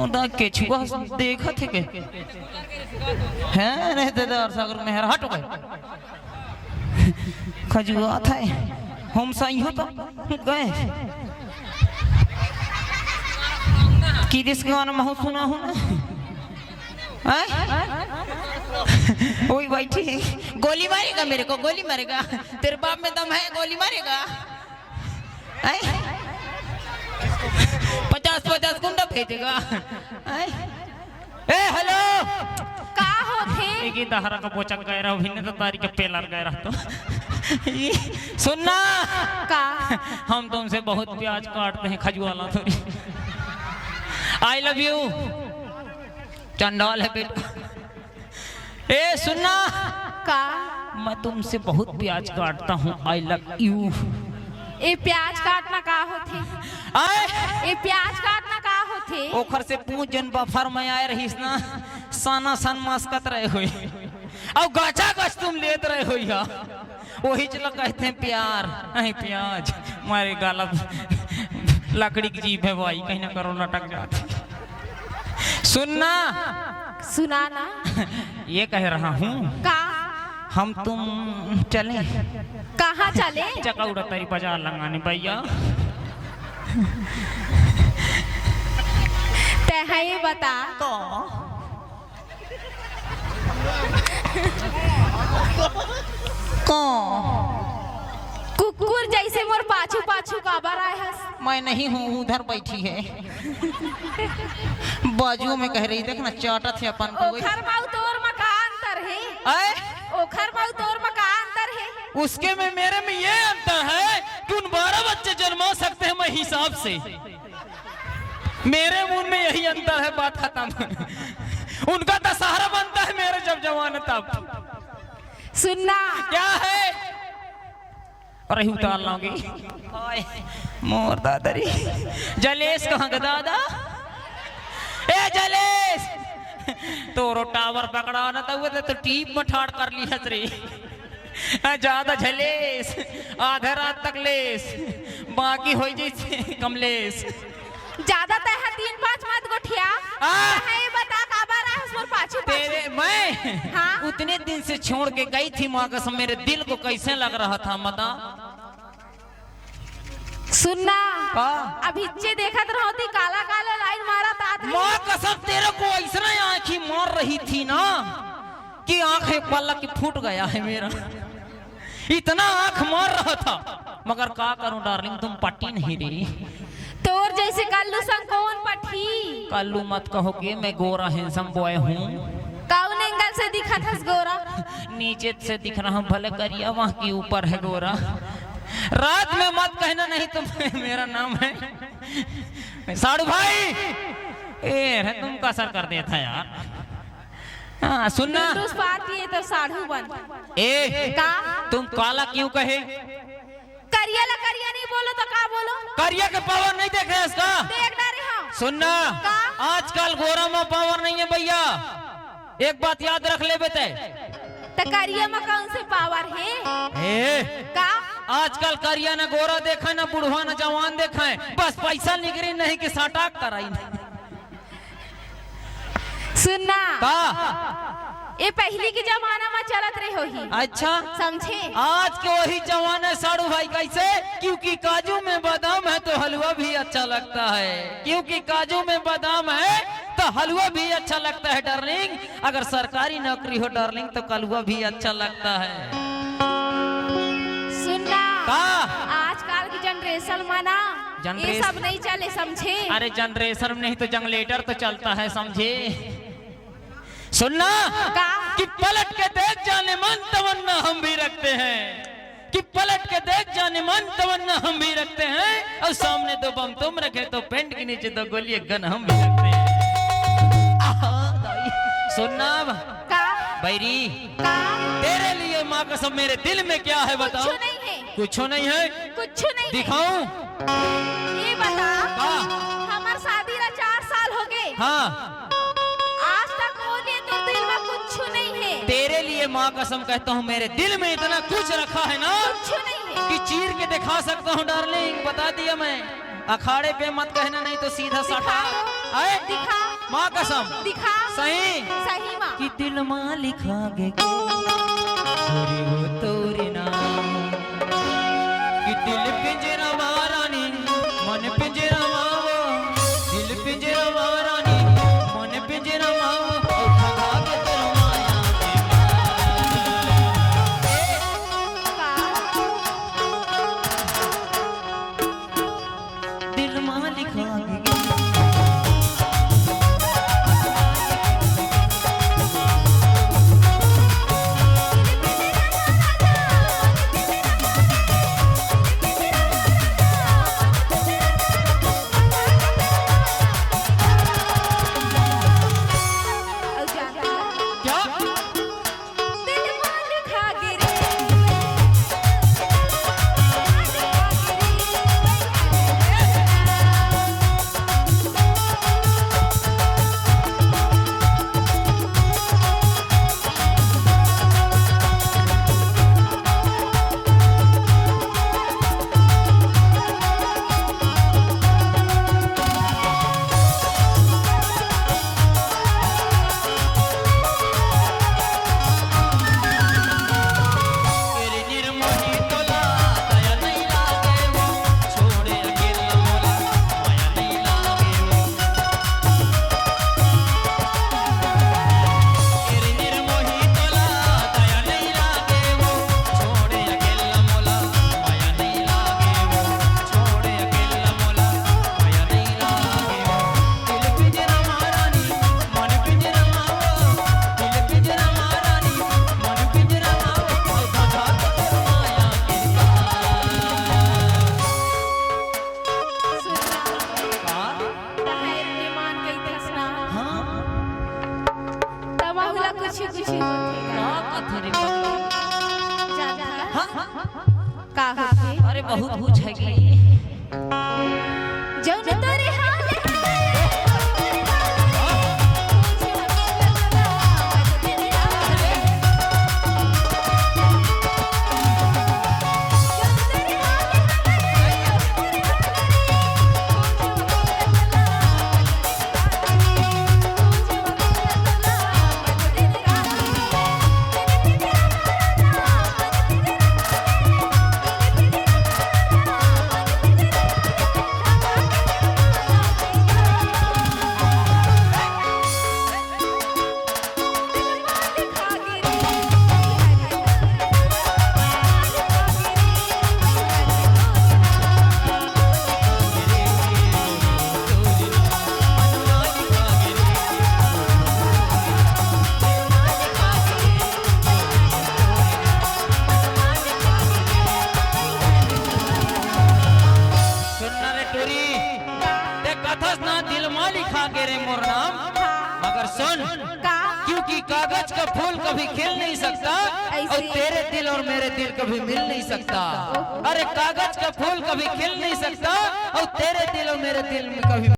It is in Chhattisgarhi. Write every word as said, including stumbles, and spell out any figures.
दा केछुआ देखत हे के? हैं, नहीं दे दे, और सागर मेहर हट गए। खजुआ था, हम सही हो तो गए। किरिस गाना महू सुना हो ना? हैं? वही बैठी है। गोली मारेगा मेरे को, गोली मारेगा। तेरे बाप में दम है, गोली मारेगा। हैं? पचास पचास गुंडा भेजेगा। हैं? ए, हेलो। का होथे? एक ही दहरा का बोचक गए रहो, भिन्न तो तारी के पेलर गए रहो तो। सुनना। का? हम तुमसे बहुत प्याज काटते हैं, खजुआला थोड़ी। I love you। चंडाल है बेटा। ए, सुनना। का? मैं तुमसे बहुत प्याज काटता हूँ, I love you। ए, प्याज काटना का होथे? आए? ए, प्याज काटना का होथे? ओखर से पूछ, जन बफर में आए रहीस ना, साना सन मस्कत रहे होई। अउ गाचा गच तुम लेत रहे होई हा। वही चला कहते हैं प्यार, नहीं प्याज। मारे गाला लकड़ी की जीभ है भाई, कहीं ना करो लटक जाती। सुनना। सुनाना। ये कह रहा हूँ। का? हम तुम चलें। कहाँ चलें? चकौड़ा तारी बाजार लंगाने भैया। तैं हा ये बता। का? का? कुकुर जैसे मोर पाछू पाछू काबर आए हस? मैं नहीं हूँ, उधर बैठी है। बाजू में कह रही, देख ना, चाटत है अपन को। ओखर मा अउ तोर मा का अंतर है? आए? ओखर मा अउ तोर मा का अंतर है? उसके में, मेरे में ये अंतर है कि उन बारह बच्चे जन्मा सकते हैं मैं हिसाब से। मेरे मुंह में यही अंतर है, बात खत्म। उनका दशहरा बनता है, मेरे जब जवान तब। सुनना। क्या है? अरे उतार लाओगे। हाय, मोर दादा रे। जलेश कहाँ का दादा? ए जलेश, तोरो टावर पकड़ा ना तो वो तो टीप में ठाड़ कर ली हस रे। आ, ज्यादा झलेस, आधा रात तक लेस, बाकी होई जैसे कमलेस। ज्यादा तैं हा तीन पाँच मत गोठिया। आ। तैं हा ये बता काबर आए हस मोर पाछू पाछू? तेरे, मैं हाँ। उतने दिन से छोड़ के गई थी माँ कसम, मेरे दिल को कैसे लग रहा था मता। सुनना। का? अब हिच्चे देखत रहो ती काला काला लाइन मारत आत रही। माँ कसम तेरे को ऐसना आँखी मार रही थी ना कि आँख एक पलक की फूट गया है मेरा। इतना आँख मार रहा था, मगर का करूं डार्लिंग, तुम पटी नहीं रही। तोर जैसे कल्लू संग कौन पटी? कल्लू मत कहो कि मैं गोरा handsome boy हूँ। कौन angle से दिखत हस गोरा? नीचे से दिख रहा हूँ, भले करिया वहाँ की ऊपर है गोरा। रात में मत कहना, नहीं तो मेरा नाम है साढ़ू भाई। ए रे, तुम कसर कर देता यार। हाँ, सुनना। टुंडुस पाती है तो साढ़ू बन। ए, का? तुम काला क्यों कहे? करिया ला करिया नहीं बोलो तो का बोलो? करिया के power नहीं देखे इसका? देख डारे हाँ। सुनना। का? आजकल गोरा में power नहीं है भैया, एक बात याद रख ले बेटे। तो करिया में कौन से power है? ए, का? आजकल करिया ना गोरा देखा, ना बुढ़वा ना जवान देखा है, बस पैसा निकरी नहीं कि सटाक कराई। सुनना। का? ये पहली के जमाना में चलत रहे होही। अच्छा। समझे? आज के वही जमाना है साढ़ू भाई, कैसे? क्योंकि काजू में बादाम है तो हलवा भी अच्छा लगता है, क्योंकि काजू में बादाम है तो हलवा भी अच्छा लगता है डार्लिंग। अगर सरकारी नौकरी हो डार्लिंग तो कलुआ भी अच्छा लगता है। सुनना। का? आजकल की generation में ना ये generation सब नहीं चले, समझे? अरे generation में नहीं तो generator तो चलता है, समझे? सुनना। का? कि पलट के देख जाने मन, तमन्ना हम भी रखते हैं। कि पलट के देख जाने मन, तमन्ना हम भी रखते हैं, और सामने दो बम तुम रखे तो pant के नीचे दो गोली एक gun हम भी रखते हैं। आहा, दाई। सुनना अब। का? बैरी। का? तेरे लिए माँ कसम मेरे दिल में क्या है बताओ? कुछ नहीं है। कुछ नहीं है? कुछ नहीं है। दिखाऊं? ये बता, का? हमार शादी ला चार साल हो गए। हाँ। आज तक वो लिए तो दिल में कुछ नहीं है। तेरे लिए माँ कसम कहता हूँ, मेरे दिल में इतना कुछ रखा है ना, कुछ नहीं है। कि चीर के दिखा सकता हूँ डार्लिंग, बता दिया मैं। अखाड़े पे मत कहना, नहीं तो सीधा दिखा सटा। दो। आए? दिखा। माँ कसम। दिखा। सही। सही माँ। कि दिल मा लिखा गे गोरी वो तोरे नाम। कि दिल पिंजरा मा रानी, मन पिंजरा मा वो। दिल पिंजरा मा रानी, मन पिंजरा मा वो। ओ खगा के तोर माया के का? दिल मा लिखा गे। क्या? हाँ। तब अगला कुछ कुछ होथे। का कथे रे पगली? जानत हस? हाँ। का होथे? अरे बहुत कुछ हे कि। जौन तोरे हाल हे। सुन ना रे टूरी, ते कथस ना दिल मा लिखा गे रे मोर नाम। हाँ। मगर सुन, का? क्योंकि कागज का फूल कभी खिल नहीं सकता, ऐसे। और तेरे दिल और मेरे दिल कभी मिल नहीं सकता। ओहो। अरे कागज का फूल कभी खिल नहीं सकता, और तेरे दिल और मेरे दिल में कभी